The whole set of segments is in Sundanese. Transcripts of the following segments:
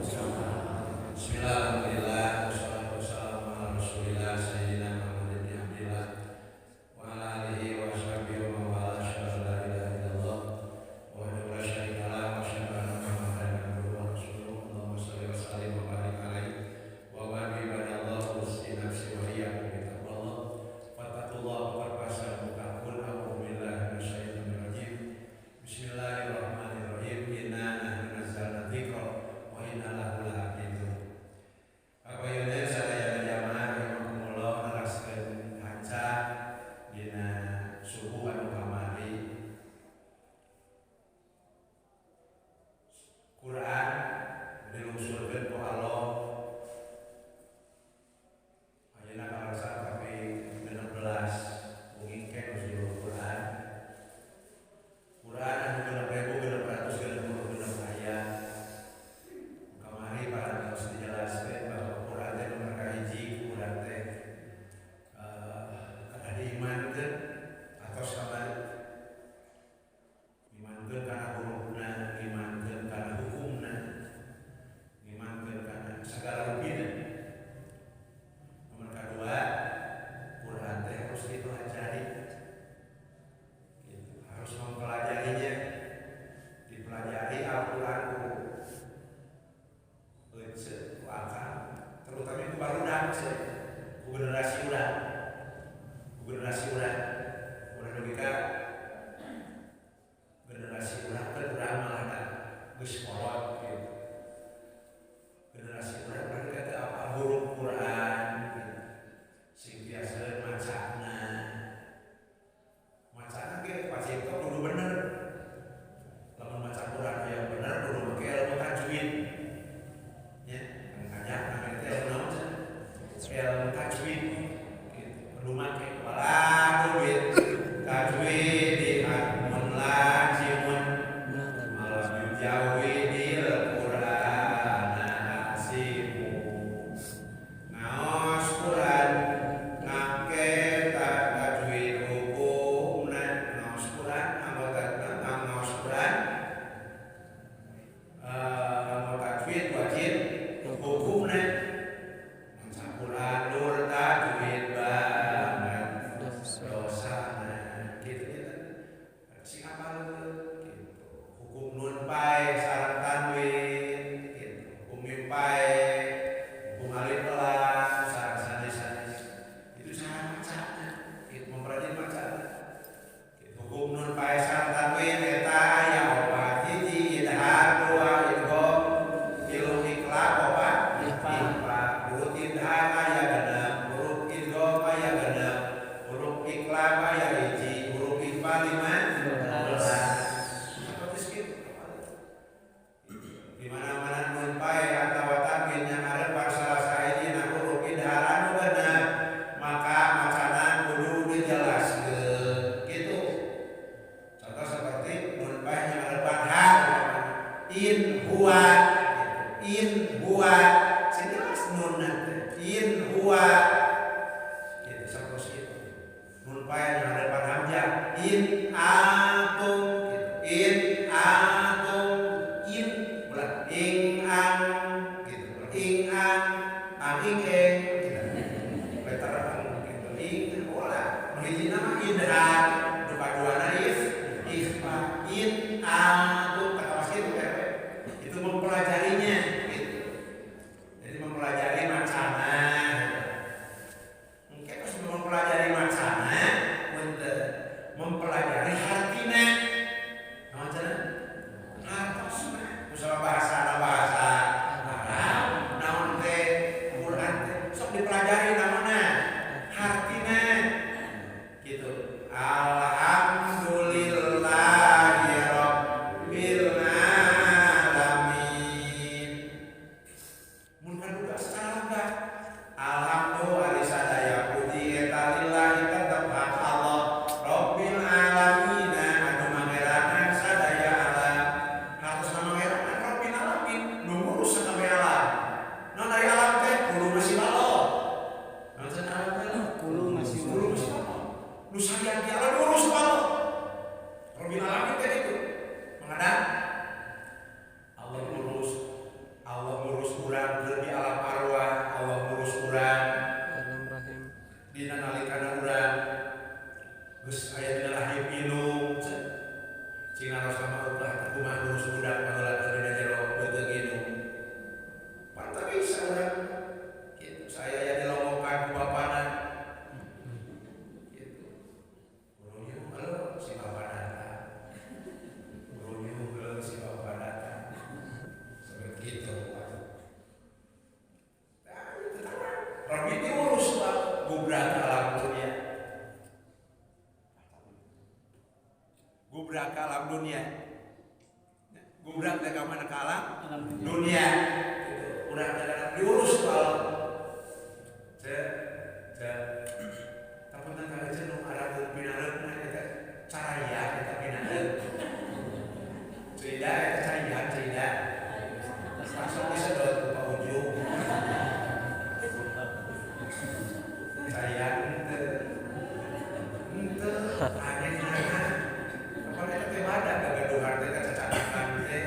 Bismillahirrahmanirrahim. Wassalatu wassalamu ala Rasulillah sayyidina Muhammad bin Abdillah wa ala alihi wa sahbihi wa man wala, asyhadu an la ilaha illallah wahdahu la syarika lah wa asyhadu anna Muhammadan abduhu wa rasuluh. Allahumma shalli wa sallim wa barik alaihi wa ba'du. Ibadallah, usi nafsi wa iyyakum bi taqwallah. Wattaqullah wa qad qul a'udzu billahi minasyaitonir rajim. Bismillahirrahmanirrahim. Inna nahnu nazzalna dzikra wa inna lahu lahafizun. Kapayunna sadaya jamaah rahimakumullah, neraskeun hanca dina subuh anu kamari. Quran dilungsurkeun ku Allah ayeuna karasa kaping 16 mungkin usul Quran. Quran anu 6666 ayat. Kamari parantos dijelaskeun bahwa Quran teh nomor kahiji, Quran teh kedah diimankeun atos kamari. Imankeun kana hurufna, imankeun kana hukumna, imankeun kana segala rupina. Nomor kedua, Quran teh harus dipelajari. Gitu. Harus mempelajarinya. Dipelajari Al-Quran ku ece, ku akal, terutama ku barudak, ku generasi urang. Ku generasi urang. Urang dugi ka generasi urang kan urang malah da geus kolot gitu. Generasi urang urang teh apal huruf Quran gitu. Sing tiasa macana. Macana ge pacito kudu bener. Lamun maca Quran yang bener kudu make ilmu tajwid. Ya, makanya namanya teh ilmu naon cenah? Ilmu tajwid gitu. Kudu make wala duit tajwid di hakmun lazimun malam yujawidil Quran asimu. Ngaos Quran ngake tajwid hukumna, ngaos Quran anggota ngaos Quran anggota tajwid wajib hukumna, maca Quran nur tajwid banget dosana gitu gitu. Sing apal gitu. Hukum nun pae sareng tanwin gitu. Hukum mim pae, hukum alif lam sareng sanes-sanes. Itu cara macana, gitu, mempelajari macana. Gitu. Hukum nun pae sareng tanwin eta aya opat: hiji idhar, dua idgham, tilu iqlab, opat Ikhfa. Ikhfa. Huruf idhar aya 6, huruf idgham aya 6, huruf iqlab aya 1, huruf ikhfa 15. Seperti gitu. Di mana-mana nun pae atawa tanwin yang ngarepan salah sahijina huruf idhar anu 6, maka macana kudu dijelaskeun gitu. Contoh seperti nun pae yang ngarepan ha umpamanya. In huwa gitu. In huwa sing jelas nun teh. In huwa gitu, seperti itu. Nun pae yang ngarepan hamzah in antum gitu. In antum, in ulah ing ang gitu. Ing ang ang ing eng gitu. Letter ang gitu. Ing ulah nu hijina mah idhar, nu kaduana if ikhfa. In antum takawas gitu teh. Itu mempelajarinya gitu. Jadi mempelajari macana gitu. Mungkin terus mempelajari macana untuk mempelajari hartina. Naon cenah? Hartosna. Misalnya bahasa bahasa Arab, naon teh Quran teh sok dipelajari naonna? Hartina. Gitu. Alhamdulillahirabbil Gubrak teh ka mana, ka alam dunia gitu. Urang teh diurus kalau cek cek tapi tentang aja nu arageun pinareukna eta caraya, eta pinareuk cerita, eta caian cerita langsung disedot ku Pak Ujung. Caian henteu henteu aneh nah apa eta teh badak gagaduhan teh cacakan teh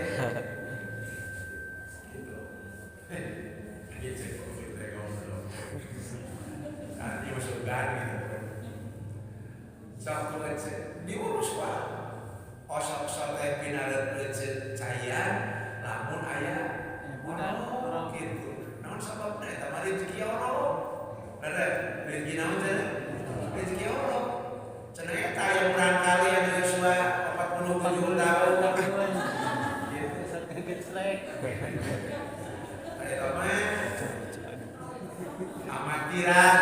gitu. Anjir, cek Pak Ujung teh ngobrol. Nah, ini masuk gan gitu. Sok ece diurus, Pak. Osok sok teh pinareuk ece caian lamun aya orok gitu. Naon sababna? Eta mah rezeki orok. Bener, rezeki naon cenah? Rezeki orok. Cenah eta aya murang kali anu yuswa 47 tahun. Gitu. Eta mah amatiran.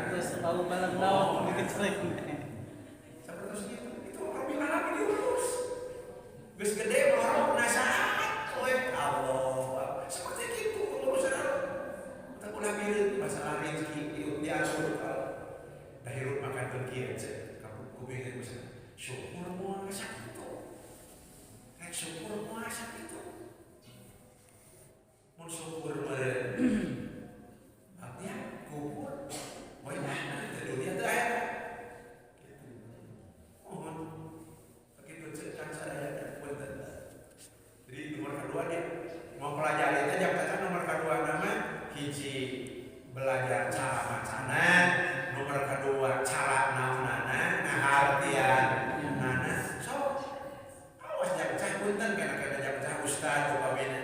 Terus tahu malam tahu bikin. Seperti itu, itu Rabbil Alamin diurus. Geus gede melorok nasaat we Allah. Seperti itu urusan Allah. Kita ulah mireut masalah rezeki diatur kalau dah hirup makan kieu cek kuping bisa syukur moal sakitu. Rek syukur moal sakitu. Mun syukur meureun artinya kubur wayahna teh dunia teu aya. Gitu. Mohon begitu cek kan sadaya punten. Jadi nomor kedua dia mempelajari itu jabatan nomor kedua nama hiji belajar cara macana, nomor kedua cara naonana ngahartian nana. So awas jam punten kana kana jam ustad upamina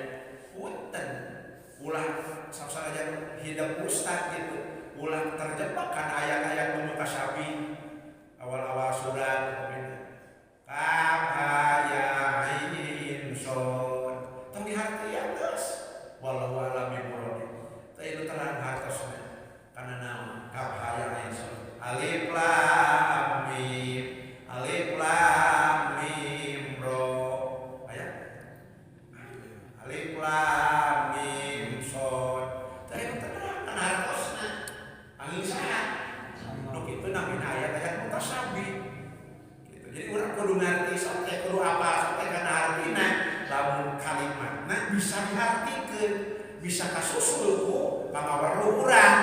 punten ulah sok aja hidup ustad gitu, ulah terjebak kan ayat-ayat mutasyabih awal-awal surat upamina kaf ha ya ain shod tong dihartian geus, wallahu a'lam bimuradi. Teh itu terang hartosna kana naon kaf ha ya ain shod, alif lam mim, alif lam mim ro, aya alif lam mim shod. Teh itu terang kana hartosna angin saha nu kitu namina ayat-ayat mutasyabih gitu. Jadi urang kudu ngarti sok teh, kudu apal sok teh kana artina lamun kalimatna bisa diartikeun, bisa kasusul ku pangaweruh urang.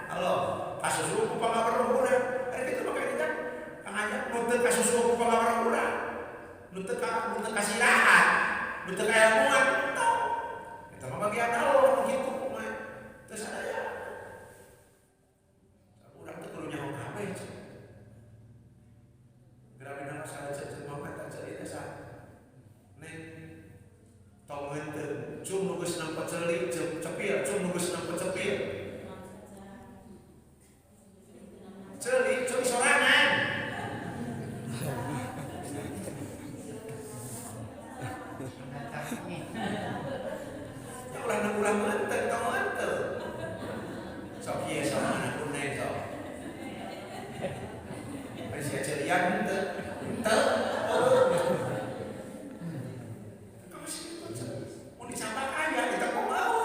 Halo, kasusul ku pangaweruh urang. Ari kitu mah kan Kang Ajak nu teu kasusul ku pangaweruh urang. Nu teu ka nu teu kasirahat, nu teu kailmuan tong. Eta mah bagian Allah nu kitu kumaha. Teu sadaya. Urang teh kudu nyaho kabeh. Geura nama saha cek mama tak ceuli teh saha? Neng tong henteu, cum nu geus nempo ceuli cepil, cum nu geus nempo cepil. Ceuli, ceuli sorangan. Ya ulah ulah henteu, tong henteu. Sok ieu sok mana pun neng sok. Ari sia ceulian henteu. Henteu. Kamu sih itu mau dicampak aja kita kok mau.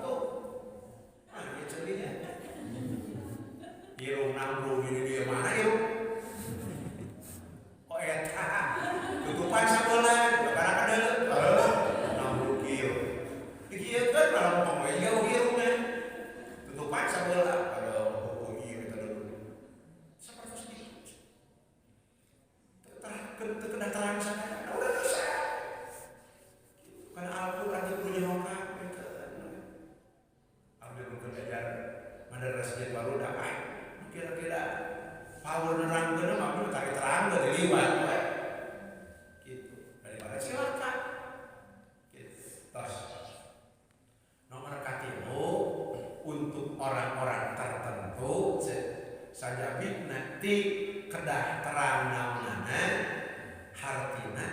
Tuh. Ah, ieu ceulinya. Irung namru gini dia mana irung? Oh eta. Tutupan sabeula, perkara kadeuleu. Heuh, namru kieu. Dikieukeun malah ngomong we jauh irungna. Tutupan sabeula. Aduh, oh ieu eta dulu. Seperti itu. Terkena terang sana, udah dosa. Karena Al-Quran itu punya kabeh. Abdi mungkin ajar madrasah baru dah ah kira-kira power nerangkeun mah abdi tarik terang geus diliwat we. Gitu. Daripada cilaka. Gitu. Tos. Nomor katilu untuk orang-orang tertentu sajabi nanti kedah terang naonana hartina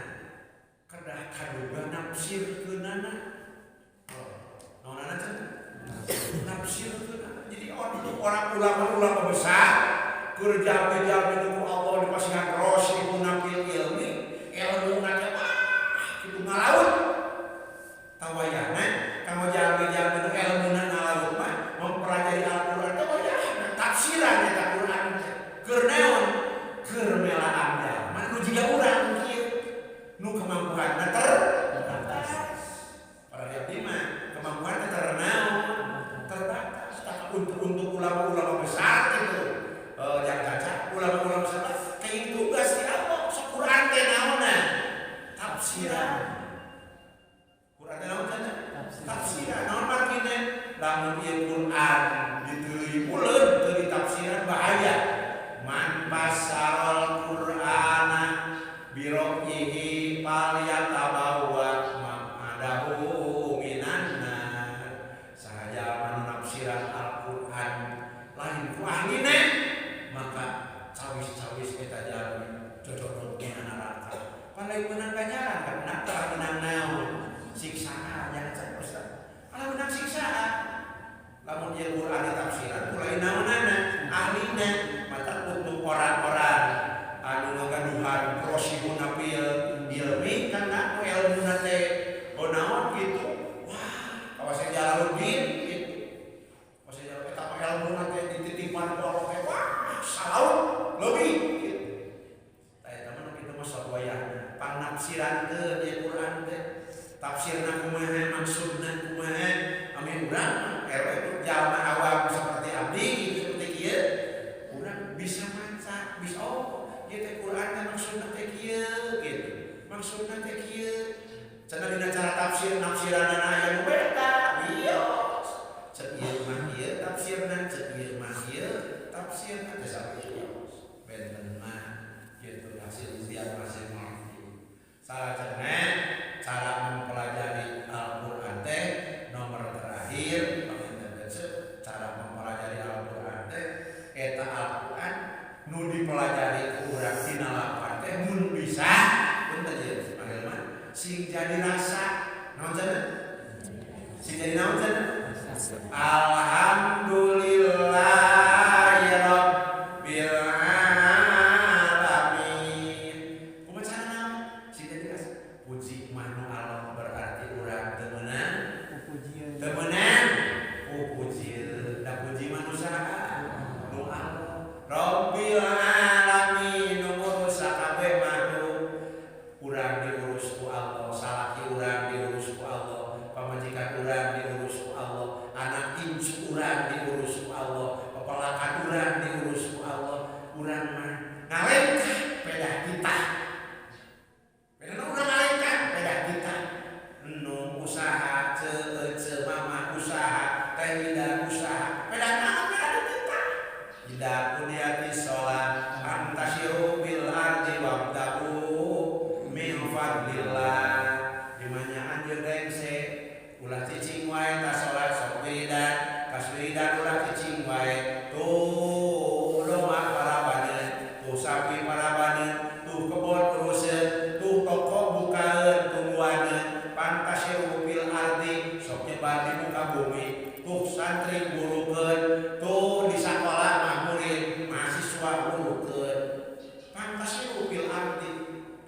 kedah kaduga nafsirkeunana. Oh, naonana cenah? Nafsirkeunana. Jadi untuk orang ulama-ulama besar keur jalmi-jalmi nu ku Allah dipasihan rosikhuna fil ilmi, ilmu teh Lamun ieu Quran diteuli buleud teu ditafsiran bahaya. Man fassarol Qur'ana bira'yihi falyatabawwa maq'adahu minan nar. Saha jalma nu nafsiran Al-Qur'an lain ku ahlina, maka cawis-cawis eta jalmi cocok dina neraka. Pan lain meunang ganjaran kan, kalah meunang naon? Siksaan jangan cek Ustaz. Kalah meunang siksaan. Lamun ieu Quran ditafsiran ku lain naonana, ahlina, maka untuk orang-orang anu ngagaduhan rasikhuna fil ilmi kana ku ilmuna teh oh naon kitu. Wah, kawas Jalaluddin gitu. Kawas Jalaluddin eta mah ilmuna teh dititipan ku Allah teh, wah, salaut leuwih gitu. Tah eta mah nu kitu mah sok wayahna pangnafsirankeun ieu Quran teh. Tafsirna kumaha, maksudna kumaha, amin urang mah RW itu jalma awam seperti abdi gitu, seperti kieu urang bisa maca, bisa oh ieu teh Quran teh maksudna teh kieu gitu. Maksudna teh kieu. Cenah dina cara tafsir nafsiranana aya nu beda, wios. Cek ieu mah ieu tafsirna, cek ieu mah ieu tafsirna teh sawios. Benten mah gitu hasil ikhtiar masing-masing. Salah cenah cara mempelajari Al-Qur'an teh nomor terakhir panginten cara mempelajari Al-Qur'an teh eta Al-Qur'an nu dipelajari ku urang tina lapan teh mun bisa punten ieu panggil mah sing jadi rasa naon cenah, sing jadi naon cenah? Alhamdulillahirabbil alamin. Kumaha cara naon sing jadi rasa puji mah nu Allah, berarti urang teu meunang Pujian. Teu meunang pupuji da puji mah nu saha? Nu Allah. Rabbil alamin, nu ngurus sakabeh makhluk. Urang diurus ku Allah, salaki urang diurus ku Allah, pamajikan urang diurus ku Allah, anak incu urang diurus ku Allah, pepelakan urang diurus ku Allah. Urang mah ngalengkah pedah titah. Pedah urang ngalengkah pedah titah. Nu usaha ce ce mama usaha teh ida usaha pedah naon, pedah titah. Idza qudiyatis sholat fantasyiru fil ardi wabtaghu min fadlillah. Di mana anjeun rengse ulah cicing wae, tas salat sok wiridan, tas wiridan ulah cicing wae, tuh domba parabaneun, tuh sapi parabaneun, tuh kebon uruseun, tuh toko bukaeun, tungguaneun. Fantasyiru fil ardi, sok nyebar di muka bumi, tuh santri burukeun, tuh di sakola mah murid mahasiswa burukeun. Fantasyiru fil ardi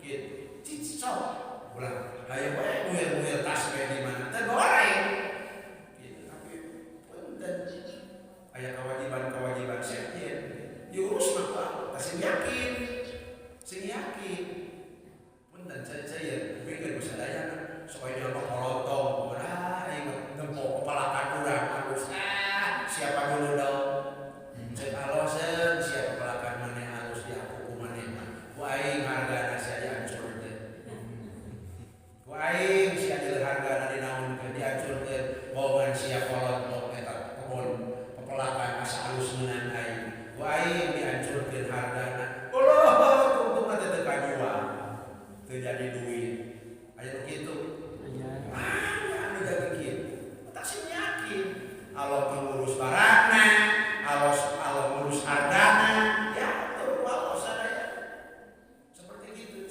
kitu cicing sok ulah hayo wae nguir-nguir tas we di mana teu goreng gitu, tapi punten aya kewajiban-kewajiban sejen diurus mah Pak, sing yakin, sing yakin. Punten saya pikir ku sadayana sok aya mah kolotong ah aing nempo pepelakan urang halus ah siapa dulu dong. Cek Allah seun siapa pepelakan maneh halus diaku ku maneh mah ku aing hargana sia dihancurkeun, ku aing sia dihargana dinaonkeun, dihancurkeun bohongan sia kolot eta kebon pepelakan asa halus meunang aing, ku aing dihancurkeun hargana. Allah tungtungna teh teu kajual, teu jadi duit. Aya nu kitu? Aya. Ah, anu jadi kitu tak sing yakin Allah mengurus barangna, Allah Allah ngurus hargana ya tuh Allah sadaya seperti gitu.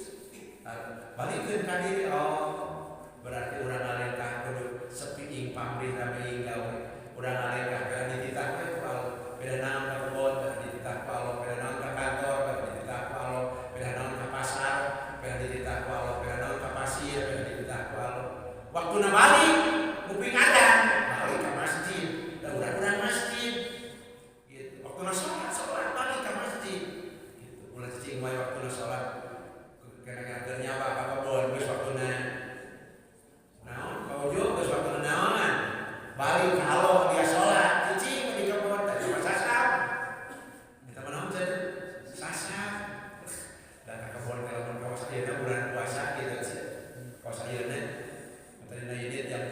Balikeun ka diri, oh berarti urang ngalengkah kudu sepi ing pamrih rame ing gawe. Urang ngalengkah beda dititah we ku Allah, beda naon ka kebon beda dititah ku Allah, beda naon ka kantor beda dititah ku Allah, beda naon ka pasar beda dititah ku Allah, beda naon ka pasir beda dititah ku Allah. Waktuna balik kuping adan balik ke masjid da urang-urang masjid gitu. Waktuna sholat sholat balik ke masjid gitu. Ulah cicing wae waktuna sholat kena-kena keur nyawa ka kebon geus waktuna naon ka ujung geus waktuna naonan balik ka Allah dia sholat cicing di kebon teh mah sasab eta mah naon cenah sasab dan ka kebon teh lamun kawas ayeuna bulan puasa gitu kawas ayeuna. Tadina ini jam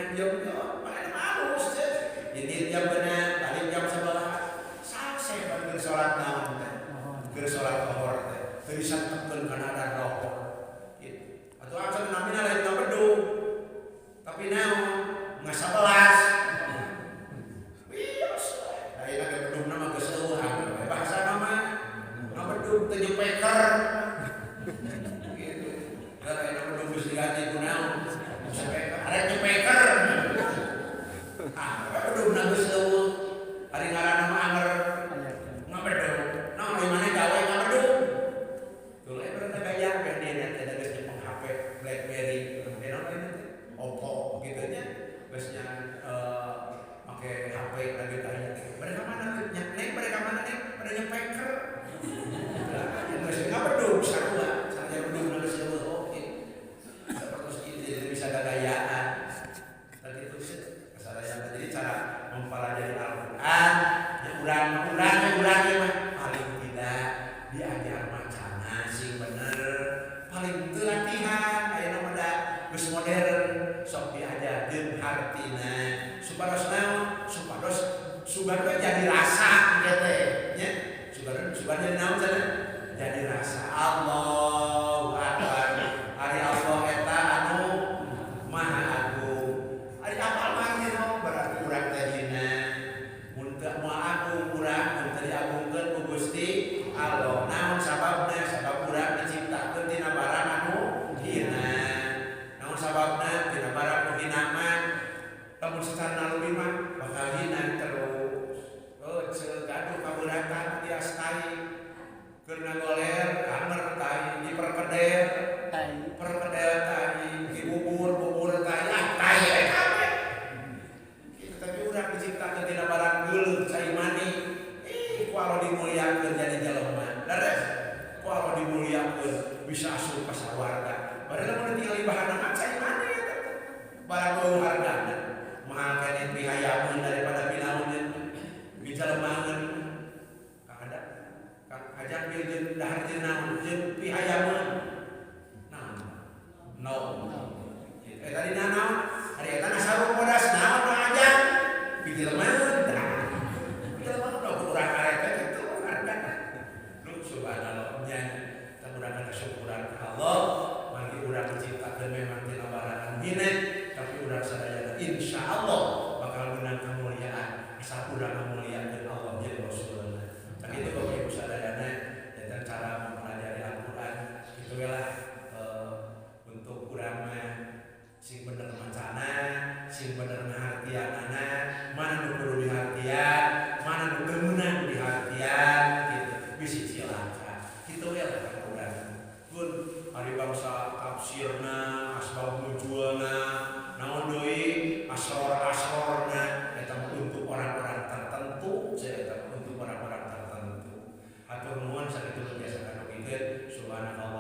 beunah jam makanya halus teh. Ini jam beunah, balik jam 11. Sakse keur salat naon teh? Keur salat lohor teh. Teu bisa tepkeun kana adan lohor. Gitu. Atuh acan namina lain ngabedug. Tapi naon? Nga-11. Wios. Ayeuna ge bedugna mah geus eueuh bahasa nama ngabedug teu nyepeker. Gitu. Da ayeuna bedug geus diganti ku naon? Speaker. Arek nyepeker. Ah, bedugna geus eueuh. Ari ngaranna mah anger ngabedug. Naon di mana gawe ngabedug? Tuh we berarti gaya ge dia teh geus nyepeng HP BlackBerry. Eh naon lain teh? Oppo gitu nya. Geus nya make HP lagi gaya. Mereka mana nya? Neng mereka mana neng? Pada nyepeker. Geus ngabedug sarua. Sarua bedugna geus eueuh oke. Seperti itu jadi bisa gagayaan. Tadi itu masalahnya. Jadi cara mempelajari Al-Quran, ya urang urang urang mah paling tidak diajar macana sing bener, paling teu latihan ayeuna mah da geus modern sok diajar jeung hartina supados naon supados sugan we jadi rasa kieu teh nya sugan sugan jadi naon cenah jadi rasa Allahu Akbar ari Allah eta anu Maha Agung ari apal mah nya berarti urang teh hina mun teu moal agung urang mun teu diagungkeun ku Gusti Allah naon sababna sabab urang diciptakeun tina barang anu hina naon sababna tina barang nu hina mah lamun secara naluri mah bakal hina terus oh ceu gaduh kabeuratan tias tai keur ngagoler anger tai di perkedel Tai. Perkedel tai di bubur bubur tai ah tai we kabeh. Gitu, tapi urang diciptakeun tina barang geuleuh cai mani ih ku Allah dimuliakeun jadi jelema leres ku Allah dimuliakeun bisa asup ka sawarga padahal lamun tinggal bahanna mah cai mani eta teh barang eueuh hargana mahal keneh pihayameun daripada pinaoneun dijelemaeun. Kang ada Kang ajak bil jeung dahar jeung naon jeung pihayameun naon no eh tadi naon hari eta nasarung bodas naon nu ajak pijelemaeun dah pijelemaeun udah urang kareta kitu hargana lu subhanallah nya kita urang kesyukuran ka Allah margi urang diciptakeun memang tina barang anu hina tapi urang sadayana insya Allah bakal menang kemuliaan asal urang ngamuliakeun Allah jeung Rasulna. Sakitu Bapak Ibu sadayana dan cara mempelajari Al-Qur'an itu lah untuk urang mah sing bener macana, sing bener ngahartianana, mana nu kudu dihartian, mana nu teu meunang dihartian gitu. Bisi cilaka. Kitu we lah kan urang. Pun ari bangsa tafsirna, asbab nuzulna, naon deui asror-asrorna eta mah untuk orang-orang tertentu, saya eta mah untuk orang-orang tertentu. Hatur nuhun sakitu nu biasa kadugikeun. Subhanallah.